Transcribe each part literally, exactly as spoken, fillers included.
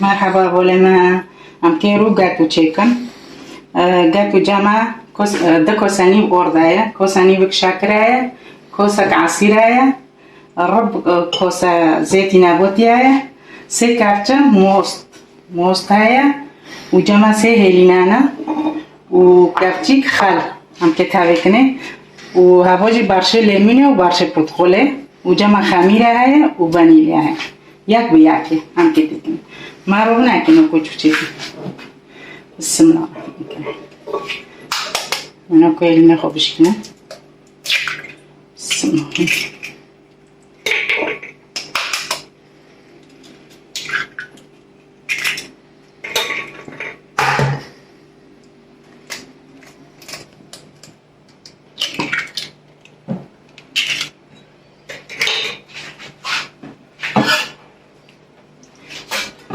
Merheba, bolê me em kê rû getu çêkin. E, getu cema kos-, e, di kosenî orda ye, kosenî vik şakira ye, kosek asîra ye, rib, e, kose zêtîna botiya ye, sê kevçe most, most heye û cema sê hêlînana û kevçîk xel em kê tevêkine û heva jî barşê lêmûnê û barşê potxolê û cema xemîre heye û vanîlya heye. Yek bi yekê em kê dikin. Ma ro nekin û koç biçêkin. Bismillah. Wina ku elînê xwe bişkine. Bismillah.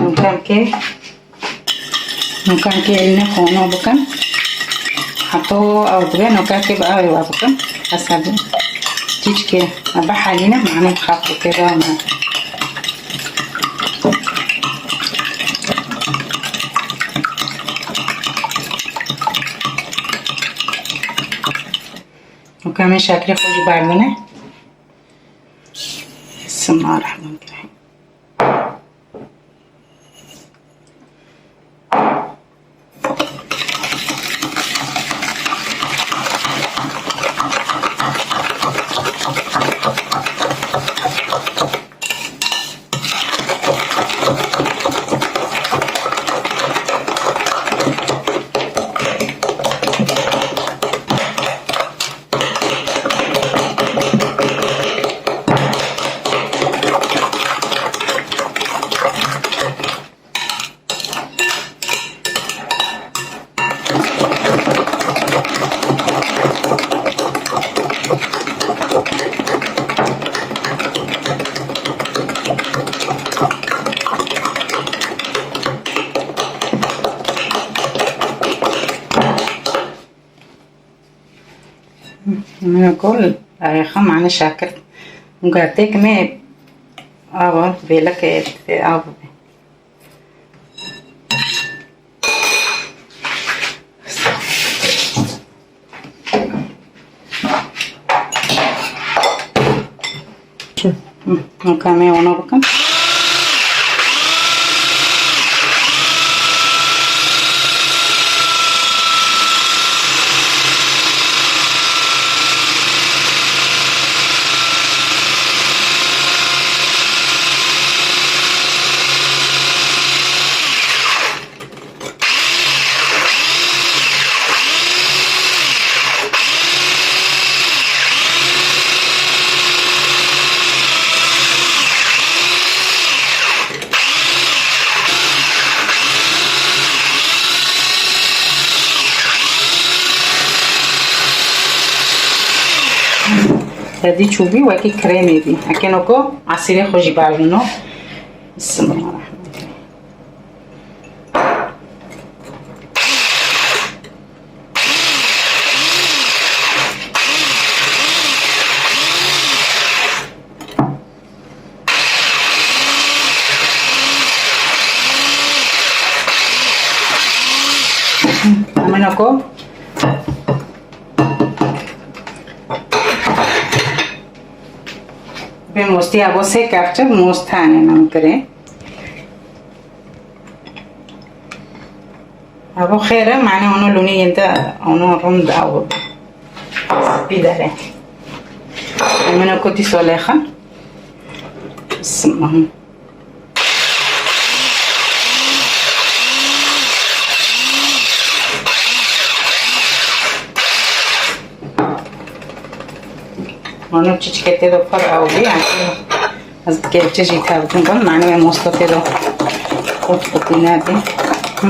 Nokemkê, nokemkê elînê xwe ûno bikin. Heto ew dibe nokemkê bi awê we bikin. Hesa bi çîçkê bihelîne, mane xafûkê de ne. Nokemê şekrê xwe jî berdine. Bismillahirrahmanirrahîm. Min kol, e, xwe mane şakir. Gatêk me ava vêleke av. Hı, nokemê wana bikin. Hevdî çûbî wekî krêmê bî. Eke noko asîrê xwe jî berdino. Bismillahirrahmanirrahîm. Amena ko. Bê mostî abo sê kevçe most hane nam kirê. Abo xêr e, mane ono lûnê yende ono rûn da o. Spî dere. Emine kotî solexa. Bismillah. Mano çiçke tê do pir ew bî, yani ez bi kevçe jî tevdim bûn, mano em mosta tê do qut qutî nebî. Hı.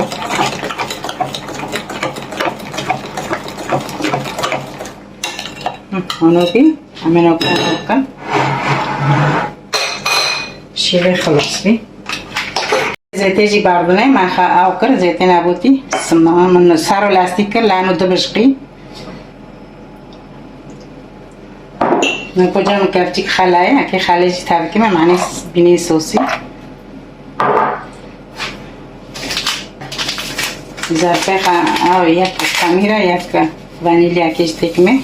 Hı, mano bî, em ê nokta nokta. Şîvê xilas bî. Zêtê jî berdine, me xa ew kir, zêtê nebûtî. Sima min sero lastîk kir, lano dibişqî. Min koca min kevçîk xelayê, ekê xelê jî tevkime, mane bînî sosî. Zerfê xa-, ew yek xemîra, yek vanîlyakê jî têkimê.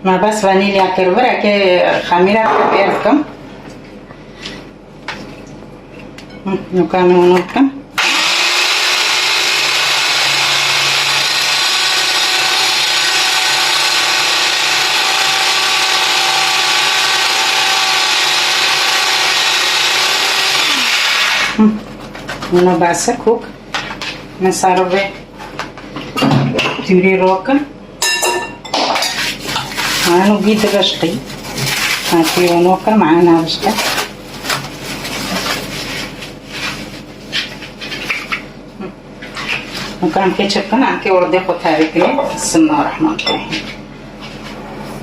Me bes vanîlya kir vir, eke xemîra kir fêr dikim. Hı, nûka min û nû bikim. Hı, û nû bes e kok. Min saribê tûrî rokin. Anu bî dirişqî. Hatî û nûka me ana rişqe. Nûka em kê çi bikin, em kê ordê xwe tevî kinê. Bismillahirrahmanirrahîm.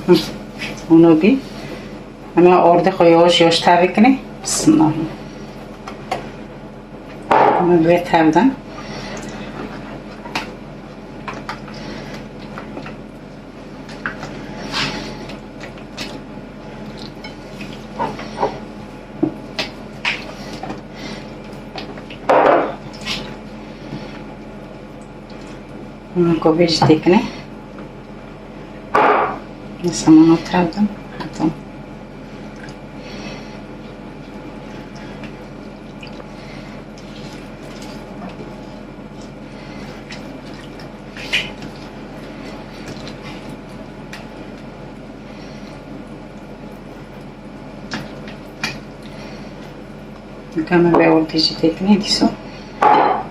Hı. Û nû bî. Em ê ordê xwe yavaş yavaş tevî kinê. Bismillah. Em ê vê tev din. Hûn ku vê jî têkinê. Nisa min tev din. Hetan. Nika me vê ordî jî têkinê dîso.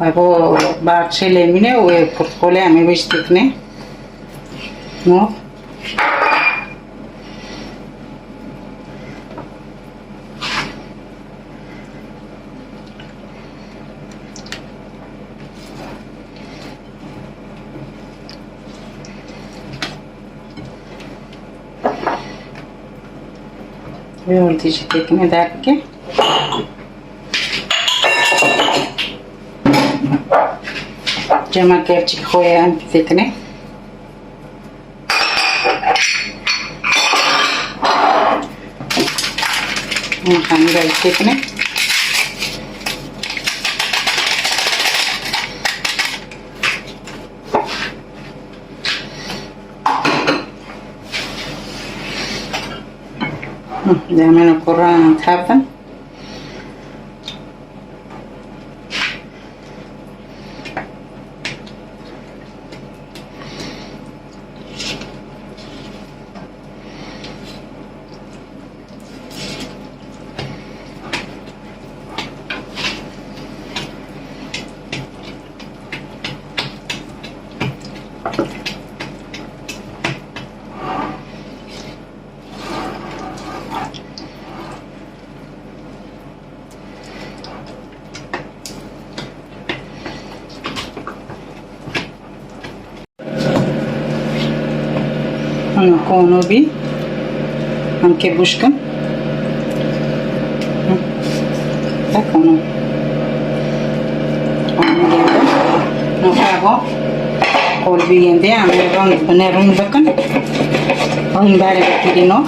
Ve bo barçê lêmînê û ê portkolê em ê wê jî têkinê. No. Vê ordî jî têkine derdikin. Cema kevçik xwe ye em têkine. Em xemîra jî têkine. Hı, demêne kurran tevin. Hano kono bî. Em kê bûşkin. Hı. Bak onu. Onu geldi. Nokta bu. Kolbi yendi. Em ê rûn, bine rûn bikin. Rûn bari bitirîno.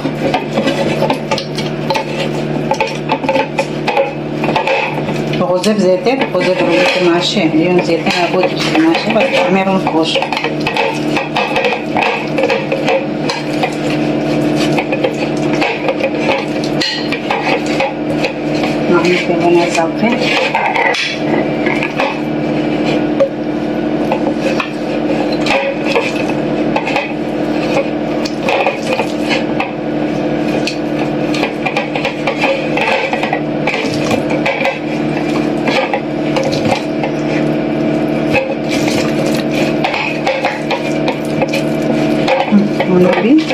Xozeb zêde, xozeb rûn maşe. Yon zêde ne bu maşe. Bak, em ê rûn xweş. Nahne pêvene zaltê. Bunu bir,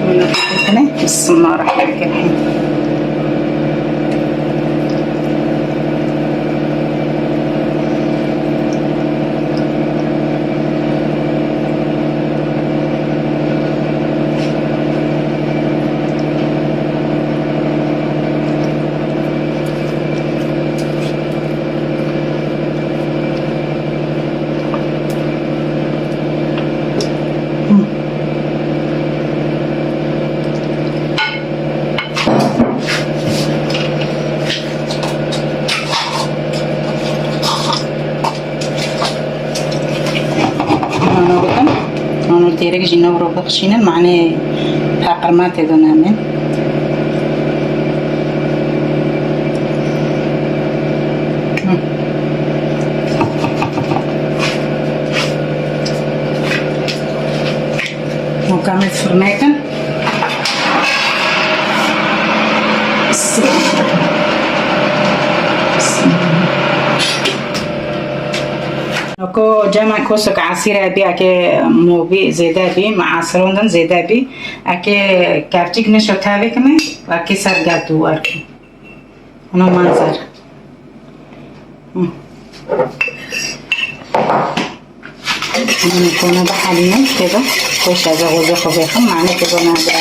bunu bir. بسم الله الرحمن الرحيم. Têrek jî newro bixşînin, manê peqirma tê de namên. Hı. Û kamê firnekin. Noko cema kosok asîre bî, eke mobî zêde bî, mi asirondin zêde bî. Eke kevçîk nişo tavê kime, eke ser gat duwar. Ona manzar. Hı. Bunu kona da haline keda. Koşa da gozo kobe kham, mane keda na da.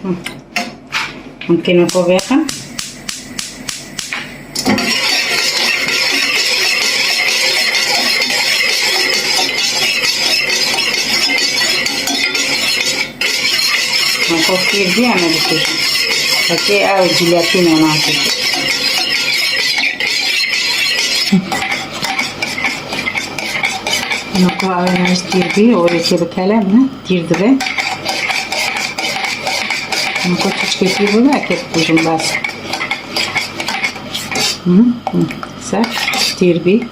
Hı. Mumkin û kovêxin. Û kov kir diye me dikir. Peki ew cîletî ne nakir. Nokta ew ne tîr bî, orê tê bikele min tîr dibe. Nokta çiçkê tîr bibe, eke bikujim bas. Hı, hı. Ser tîr bî.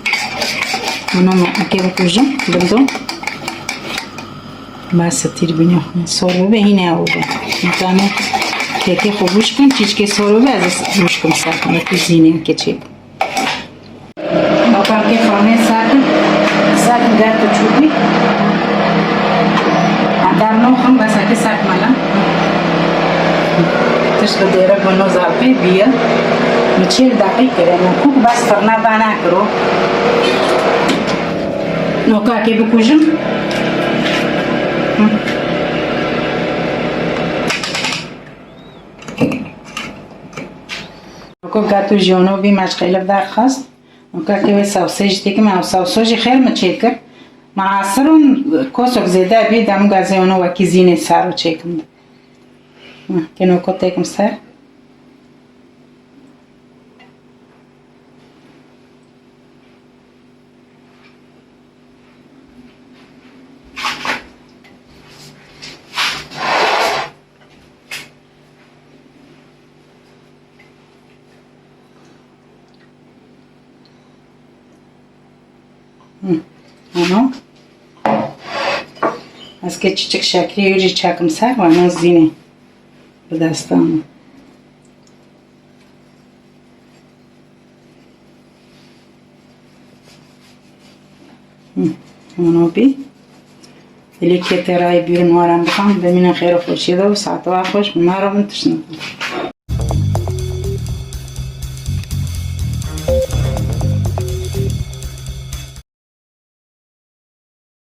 Bunu eke bikujim, bildim. Bas tîr bîne. Sor bibe, hîne ew be. Mutane kekê xwe bûş kim, çiçkê sor bibe, ez bûş kim ser. Wekî zînê keçê. Bakalım ki fırını sakin. Sakin der tu çubi. Dar noxum bes ki sak mala. Tişt bi dêre bunu zalpê biye. Mi çil daqiq kire. Kuk bas fırına bana kiro. Noka ki bikujim. Hı. Ku gatû jî ono bî, me ji xêlif derxist. Û ka ke wê sewsê jî têkim, ew sewso jî xêr min çêkir. Me asir û kosok zêde bî, demû gazê ono wekî zînê ser û çêkim. Heh, kêno ku têkim ser. Hı, ano. Ez ke çiçik şekrî wî jî çekim ser, wana zînê bi destan. Hı, ano bî. Dilê kê tê rayê bîrin waran bikan, bimînin xêr û xweşiyê de û saeta we xweş, min naro min tişt nakin.